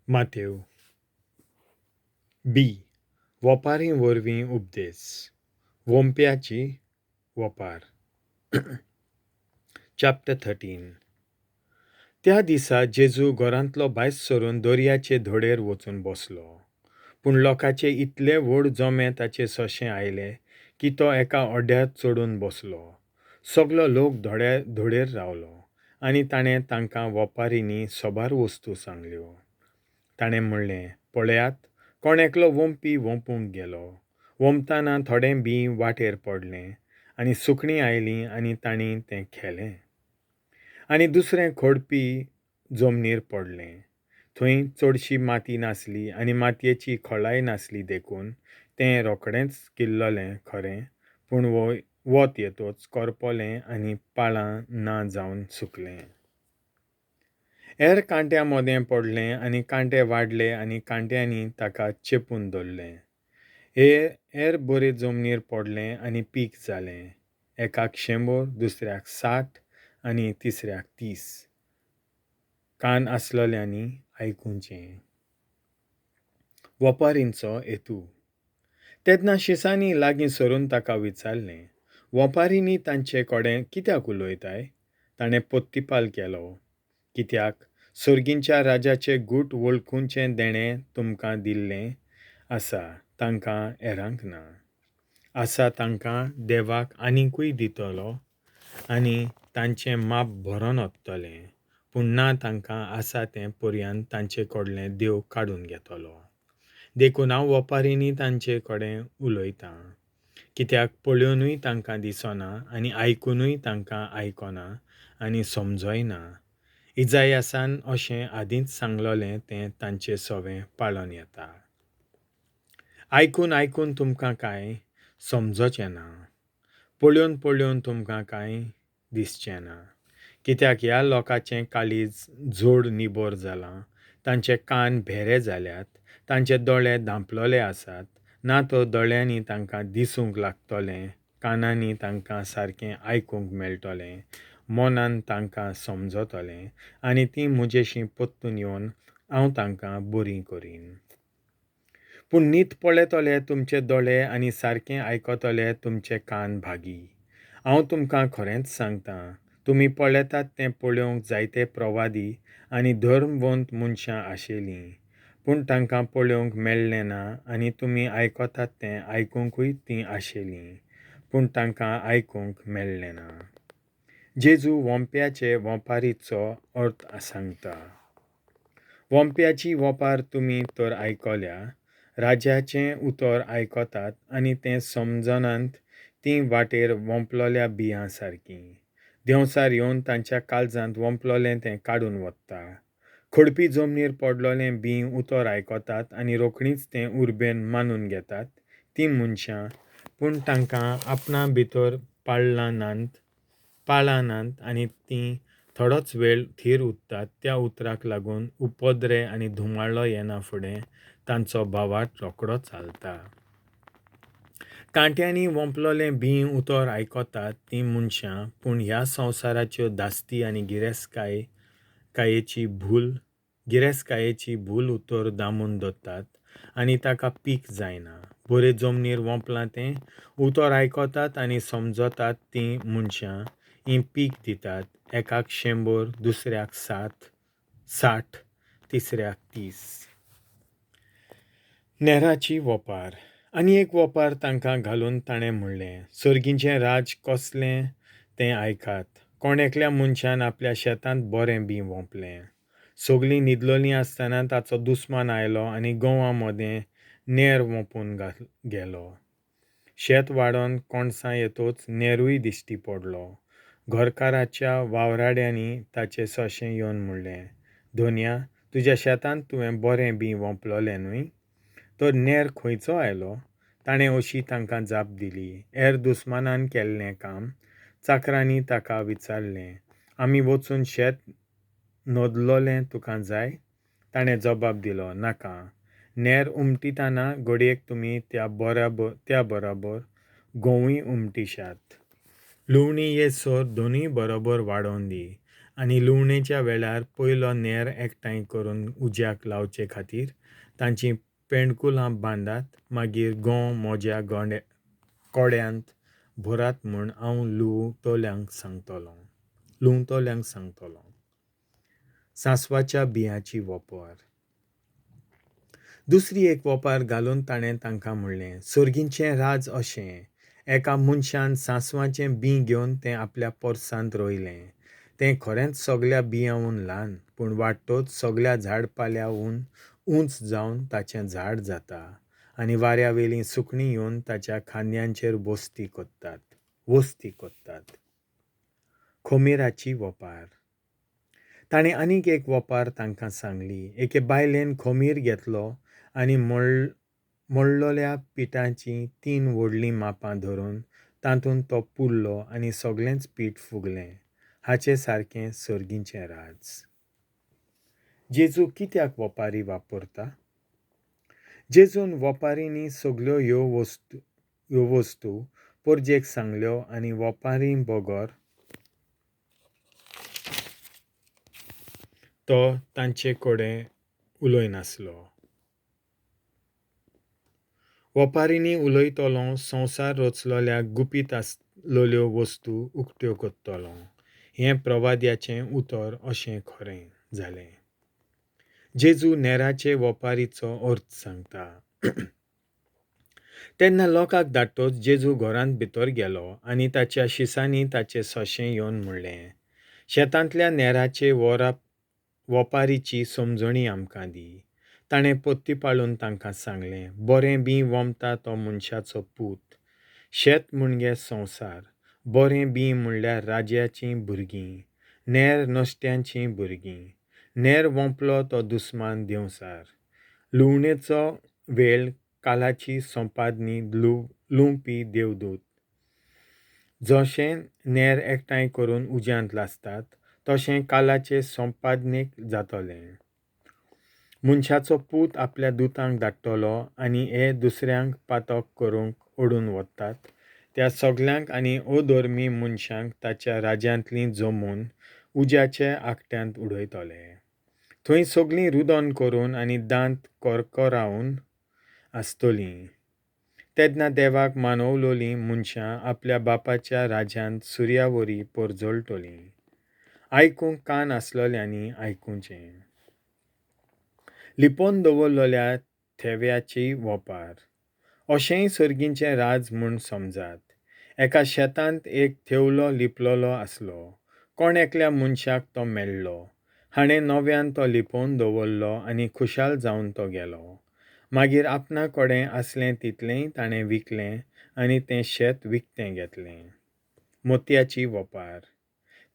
मातेव. बी. वोपारीं वरवीं उपदेस. वोंप्याची वोपार. चॅप्टर 13. त्या दिसा जेजू घरांतलो भायर सरून दर्याचे धडेर वचून बसलो. पूण लोकांचे इतले व्हड जमे ताचे सोंशे आयले की तो एका ओड्यार चडून बसलो. सगलो लोक धोड्या धडेर रावलो आनी ताणें तांकां वोपारींनी सोबार वस्तू सांगल्यो. ताणें म्हणलें, पळयात, कोण एकलो वोंपी वोंपूंक गेलो. वोंपतना थोडें बीं वाटेर पडलें आनी सुकणीं आयलीं आनी तांणी तें खेलें. आनी दुसरें खोडपी जमनीर पडलें. थंय चडशी माती नासली आनी मातयेची खोलाय नासली देखून तें रोखडेंच किल्ललें खरें, पूण वत येतच करपलें आनी पाळां ना जावन सुकलें. हेर कांट्या मदें पडलें आनी कांटे वाडले आनी कांट्यांनी ताका चेपून धरलें. हेर बरे जमनीर पडलें आनी पीक जालें. एकाक 100, दुसऱ्याक 60 आनी तिसऱ्याक 30. कान आसलेल्यांनी आयकुचें. वोपारींचो हेतू. तेन्ना शिसांनी लागीं सरून ताका विचारलें, वोपारींनी तांचे कडेन कित्याक उलयताय? ताणें पोत्तिपाल केलो, कित्याक सर्गींच्या राजाचे गूट वळखुचें देणें तुमकां दिल्लें आसा, तांकां हेरांक ना. आसा तांकां देवाक आनिकूय दितलो आनी तांचें माप भरोन वतलें, पूण ना तांकां आसा तें पर्यान तांचे कडलें देव काडून घेतलो. देखून हांव वोपारींनी तांचे कडेन उलयतां, कित्याक पळोवनूय तांकां दिसना आनी आयकुनूय तांकां आयकना आनी समजोय ना. इजायासान अशें आदींच सांगलोलें तें तांचे सवें पाळोन येता. आयकून आयकून तुमकां कांय समजोचें ना, पळोवन पळोवन तुमकां कांय दिसचें ना. कित्याक ह्या लोकांचें काळीज जोड निबर जालां, तांचे कान भेरे जाल्यात, तांचे दोळे धांपलोले आसात, ना तर दोळ्यांनी तांकां दिसूंक लागतलें, कानांनी तांकां सारकें आयकूंक मेळटलें, मनान तांकां समजतलें आनी तीं म्हजेशीं परतून येवन हांव तांकां बरीं करीन. पूण नीत पळयतले तुमचे दोळे आनी सारकें आयकतले तुमचे कान भागी. हांव तुमकां खरेंच सांगतां, तुमी पळयतात तें पळोवंक जायते प्रवादी आनी धर्मवंत मनशां आशिल्लीं, पूण तांकां पळोवंक मेळ्ळें ना आनी तुमी आयकतात तें आयकुंकूय तीं आशिल्लीं, पूण तांकां आयकूंक मेळ्ळें ना. जेजू वोंप्याचे वोपारीचो अर्थ सांगता. वोंप्याची वोपार तुमी तर आयकल्या. राजाचें उतर आयकतात आनी तें समजनात तीं वाटेर वोंपलोल्या बियां सारकीं. देंवचार येवन तांच्या काळजांत वोंपलोलें तें काडून वता. खडपी जमनीर पडलोलें बीं उतर आयकतात आनी रोखडींच तें उर्बेन मानून घेतात तीं मनशां, पूण तांकां आपणा भितर पाळां नात आनी तीं थोडोच वेळ थीर उरतात. त्या उतराक लागून उपद्रे आनी धुमाळो येना फुडें तांचो भावार्थ रोखडो चलता. कांट्यांनी वोंपलोलें बीं उतर आयकतात तीं मनशां, पूण ह्या संवसाराच्यो धास्ती आनी गिरेस्तकायेची भूल उतर दामून दवरतात आनी ताका पीक जायना. बरे जमनीर वोंपलां तें उतर आयकतात आनी समजतात तीं मनशां हीं पीक दितात, एकाक 100, दुसऱ्याक 60, तिसऱ्याक 30. नेराची वोपार. आनी एक वोपार तांकां घालून ताणें म्हणलें, सर्गीचें राज कसलें तें आयकात. कोण एकल्या मनशान आपल्या शेतांत बरें बीं वोंपलें. सगलीं न्हिदलोलीं आसतना ताचो दुस्मान आयलो आनी गोंवा मदें नेर वोंपून गेलो. शेत वाडोवन कोणसां येतच नेरूय दिश्टी पडलो. घरकाराच्या वावराड्यांनी ताचे सोंशे येवन म्हणलें, धनया, तुज्या शेतांत तुवें बरें बीं वोंपलोलें न्हय? तर नेर खंयचो आयलो? ताणें अशी तांकां जाप दिली, हेर दुस्मानान केल्लें काम. चाकरांनी ताका विचारलें, आमी वचून शेत नोदलोलें तुका जाय? ताणें जबाब दिलो, नाका. नेर उमटितना घडयेक तुमी त्या बरोबर गंवूय उमटिशात. लुवणी येसर दोनूय बरोबर वाडोवन दी. आनी लुवणेच्या वेळार पयलो नेर एकठांय करून उज्याक लावचे खातीर तांचीं पेंडकुलां बांदात, मागीर गोंव म्हज्या गोंडे कोड्यांत भरात म्हूण हांव लुवतल्यांक सांगतलो लुंवतल्यांक सांगतलो. सांसवाच्या बियांची वोपर. दुसरी एक वोपार घालून ताणें तांकां म्हणलें, सर्गीचें राज अशें, एका मनशान सांसवाचें बीं घेवन तें आपल्या पोरसांत रोयलें. तें खरेंच सगल्या बियांहून ल्हान, पूण वाडटच सगल्या झाडपाल्याहून उंच जावन ताचें झाड जाता आनी वाऱ्या वेलीं सुकणीं येवन ताच्या खांद्यांचेर वस्ती कोत्तात वस्ती कोत्तात. खोमीराची वोपार. ताणें आनीक एक वोपार तांकां सांगली. एके बायलेन खोमीर घेतलो आनी मळ्ळल्या पिठाचीं 3 व्हडलीं मापां धरून तातूंत तो पुरलो आनी सगळेंच पीठ फुगलें. हाचे सारकें सर्गीचें राज. जेजू कित्याक वोपारी वापरता? जेजून वोपारींनी सगल्यो ह्यो वस्तू परजेक सांगल्यो आनी वोपारी बगर तो तांचे कडेन उलयनासलो. वोपारींनी उलयतलो संवसार रचलोल्या गुपीत आसलेल्यो वस्तू उक्त्यो करतलो. हें प्रवाद्याचें उतर अशें खरें जालें. जेजू नेराचे वोपारीचो अर्थ सांगता. तेन्ना लोकांक धाडटच जेजू घरांत भितर गेलो आनी ताच्या शिसांनी ताचे सोंशे येवन म्हणलें, शेतांतल्या नेराचे वोपारीची समजणी आमकां दी. ताणें पत्ती पाळून तांकां सांगलें, बरें बीं वोमता तो मनशाचो पूत. शेत म्हणजे संवसार. बरें बीं म्हणल्यार राज्याचीं भुरगीं, नेर नश्ट्यांचीं भुरगीं. नेर वोंपलो तो दुस्मान देंवसार. लुवणेचो वेळ कालाची संपादनी लुंवपी देवदूत. जशें नेर एकठांय करून उज्यांत लासतात तशें कालाचे संपादनेक जातलें. मनशाचो पूत आपल्या दुतांक धाडटलो आनी हे दुसऱ्यांक पातक करूंक ओडून वतात त्या सगल्यांक आनी अधर्मी मनशांक ताच्या राज्यांतलीं जमून उज्याचे आकट्यांत उडयतले. थंय सगलीं रुदन करून आनी दांत करकरावन आसतलीं. तेन्ना देवाक मानवलोलीं मनशां आपल्या बापाच्या राज्यांत सुर्यावरी परजळटलीं. आयकूंक कान आसलोल्यांनी आयकुचें. लिपोवन दवरलेल्या थेव्याची वोपार. अशेंय सर्गीचें राज म्हूण समजात. एका शेतांत एक थेवलो लिपलोलो आसलो. कोण एकल्या मनशाक तो मेळ्ळो. हाणें नव्यान तो लिपोवन दवरलो आनी खुशाल जावन तो गेलो. मागीर आपणा कडेन आसलें तितलेंय ताणें विकलें आनी तें शेत विकतें घेतलें. मोतयाची वोपार.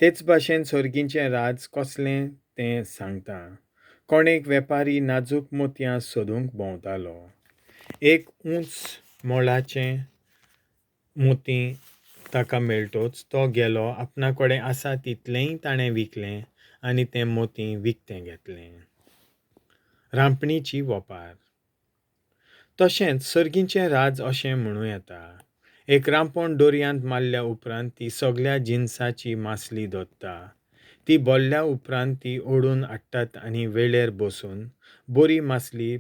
तेच भाशेन सर्गीचें राज कसलें तें सांगता. कोण एक वेपारी नाजूक मोतयां सोदूंक भोंवतालो. एक उंच मोलाचें मोती ताका मेळटच तो गेलो, आपणा कडेन आसा तितलेंय ताणें विकलें आनी तें मोती विकतें घेतलें. रांपणीची वोपार. तशेंच सर्गीचें राज अशें म्हणूं येता. एक रांपण दर्यांत मारल्या उपरांत ती सगल्या जिनसाची मासली धरता. ती भरल्या उपरांत ती ओडून हाडटात आनी वेळेर बसून बरी मासली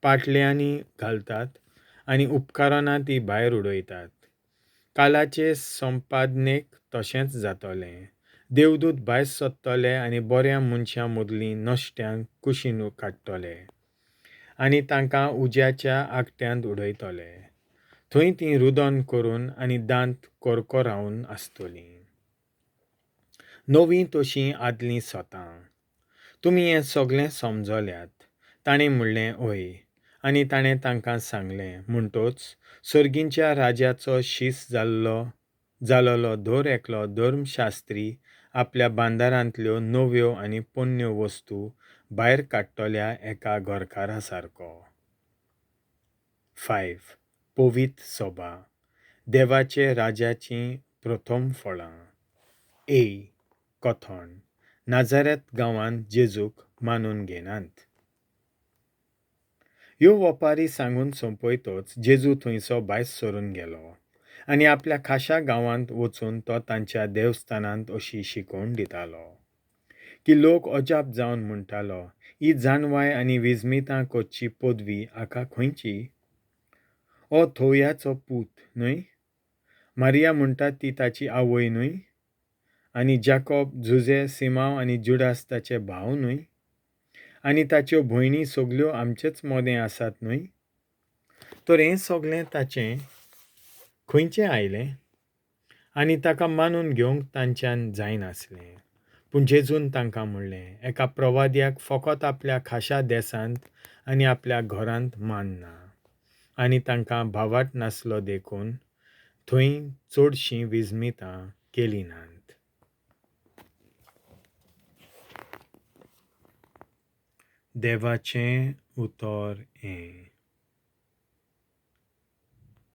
पाटल्यांनी घालतात आनी उपकारना ती भायर उडयतात. कालाचे संपादनेक तशेंच जातलें. देवदूत भायर सोदतले आनी बऱ्या मनशां मदलीं नश्ट्यांक कुशीन काडटले आनी तांकां उज्याच्या आकट्यांत उडयतले. थंय तीं रुदन करून आनी दांत करकरावन आसतलीं. नवीं तशीं आदलीं सोतां. तुमी हें सगलें समजल्यात. ताणें म्हणलें, हय. आनी ताणें तांकां सांगलें, म्हणटच सर्गीच्या राज्याचो शीस जालोलो दर एकलो धर्मशास्त्री आपल्या बांदारांतल्यो नव्यो आनी पोन्न्यो वस्तू भायर काडटल्या एका घरकारा सारको. 5. पवित्र सभा. देवाचे राज्याचीं प्रथम फळां. ए. कथन. नाजारेत गांवांत जेजूक मानून घेनात. ह्यो वोपारी सांगून सोंपयतच जेजू थंयसो भायर सरून गेलो आनी आपल्या खाशा गांवांत वचून तो तांच्या देवस्थानांत अशी शिकोवण दितालो की लोक अजाप जावन म्हणटालो, ही जाणवाय आनी विजमितां करची पदवी हाका खंयची? हो थोवयाचो पूत न्हय? मारिया म्हणटात ती ताची आवय न्हय? आनी जाकोब, जुझे, सिमांव आनी जुडास ताचे भाव न्हय? आनी ताच्यो भयणी सगल्यो आमचेच मोदें आसात न्हय? तर हें सगलें ताचें खंयचें आयलें? आनी ताका मानून घेवंक तांच्यान जायनासलें. पूण जेजून तांकां म्हणलें, एका प्रवाद्याक फकत आपल्या खाशा देसांत आनी आपल्या घरांत मानना. आनी तांकां भावार्त नासलो देखून थंय चडशीं विजमितां केलीं नात. देवाचें उतर हें.